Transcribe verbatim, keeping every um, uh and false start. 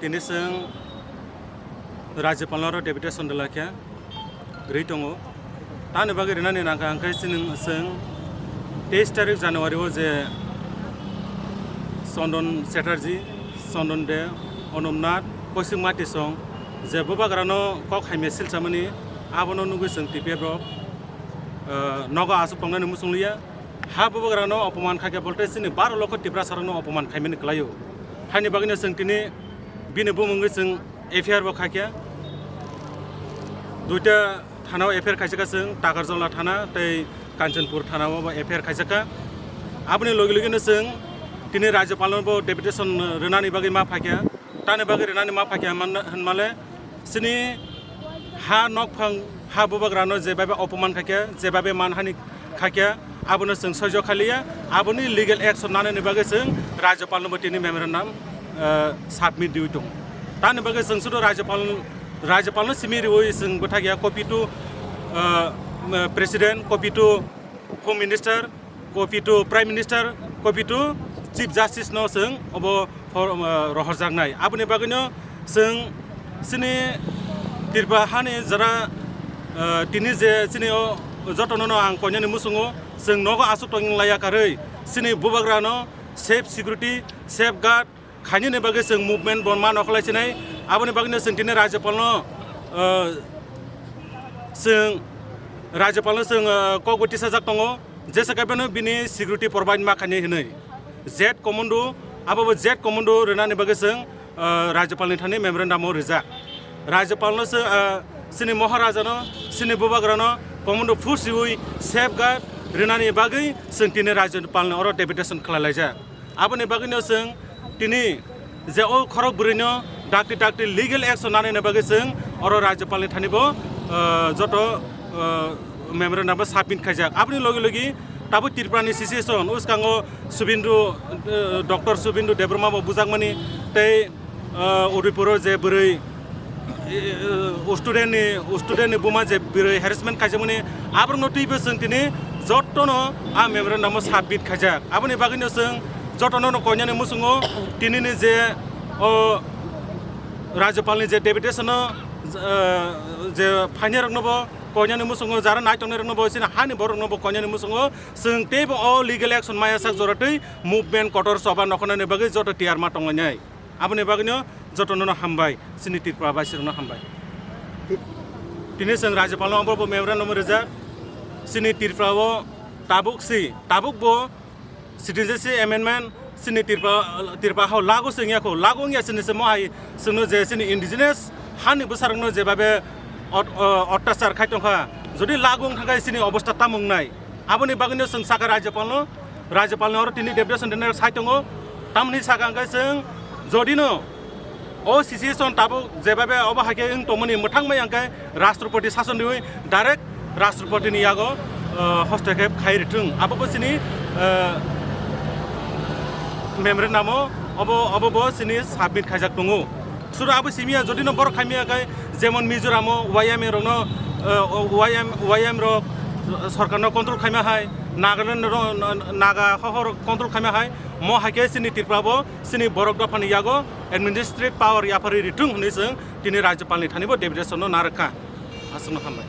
Tini chwng Rajyapalno oro deputation rwlai khe rwi tongo. Tamoni bagwi rwnani nangkha hwnkhe chini chwng teis tarik January o je Chondon Chatterjee, Chondon De, Onumnath, Koisik Matisong je bubagrano kok hamya silchamani abono nugwi chwng T P F rok, eh, nogo aswk tongnani muchung liya. Ha bubagrano opoman khaikhe bolte chini baro lokho Tiprasarokno opoman khaimani kwlaio. Haini bagwino chwng tini bini bumungwi chwng F I R bo khaikhe. Duita thana o F I R khaijakha chwng, Takarjala thana tei Kanchanpur thana o bo F I R khaijakha. Aboni logi logi no chwng tini Rajyapalno bo deputation rwnani bagwi ma phaikha. Tamoni bagwi rwnani ma phaikha hwnmale chini ha nokphang ha bubagrano jebabe opoman khaikha, jebabe manhani khaikha, abono chwng soijo khaliya, aboni legal action nanani bagwi chwng Rajyapalno bo tini memorandum, eh, submit riwi tongo. Tamoni bagwi chwng sudo Rajyapal, Rajyapalno simi riwi chwng bwthakya copy to, eh, President, copy to Home Minister, copy to Prime Minister, copy to Chief Justice no chwng obo for, uh, rohorjaknai. Aboni bagwino chwng chini Tripura hani jara, uh, tini je chini o jotono no ang koinani muchungo chwng nogo aswk tongwng laiya karwi chini bubagrano safe security, safeguard khainani bagwi chwng movement bo ma nokholai sinai. Aboni bagwino chwng tini Rajyapalno, uh, chwng Rajyapalno chwng, uh, kokbo tisajak tongo. Jesa khe bini security provide ma khainai hinwi. Z commando, abo bo Z commando rwnani bagwi chwng, ah, Rajyapalni thani memorandum o rijak. Rajyapalno chwng, ah, chini Maharajano, chini bubagrano commando force riwi safeguard rwnani bagwi chwng tini Rajyapalni oro deputation khlai laijak. Aboni bagwino chwng tini je o khorok bwrwino dakti dakti legal action nanani bagwi chwng oro Rajyapalni thani bo, ah, joto, ah, memorandum bo submit khaijak. Aboni logi logi tabuk Tripurani situation uskango Subindu, ah, Doctor Subindu Debbarma bo bujakmani tei, ah, Udaipuro je bwrwi, eh, student ni, student ni buma je bwrwi harassment khaijakmani, aborokno twibo chwng tini jotono a memorandum o submit khaijak. Aboni bagwino chwng jotono no koinani muchungo tinini je o Rajyapalni je deputation o, eh, je phainai rokno bo koinani muchungo, jara nai tongnai rokno bo, chini hani borok rokno bo koinani muchungo chwng teibo o legal action maya sak jora twi movement kotor choba nokholnani bagwi joto tiyar ma tonglainai. Aboni bagwino jotono no hambai, chini Tripura baisirokno hambai. Tini chwng Rajyapalno obo bo memorandum rijak, chini Tripura o tabuk si, tabuk bo citizenship amendment chini Tripura, Tripura hao lagu se wngya kho, lagu wngya chini se mo hai chwngno je chini indigenous hani bwsarokno jebabe ot-, o, ottachar khai tongkha, jodi lagu wng thangkha chini obostha tamo wngnai? Aboni bagwino chwng sakha Rajyapalno, Rajyapalni oro tini deputation rwnai sai tongo. Tamni sakha hwnkhe chwng jodino o situation tabuk jebabe obo hai khe wng tongmani mwthangmai hwnkhe Rashtrapati sason riwi direct Rashtrapatini yago, uh, hostokhep khai rithwng. Abo bo chini, uh, memorandum o obo, obo bo chini submit khaijak tongo. Suru abo simiya jodino borok khaimiya khai, jemon Mizoram o Y M A rokno, uh, Y M, Y M rok sorkarno control khaima hai, Nagaland ro, Naga hohor control khaima hai, mo hai khe chini Tripura bo chini borok dophani yago administrative power yapharwi rithwng hwnwi chwng tini Rajyapalni thani bo deputation no narwkha. Aswkno hambai.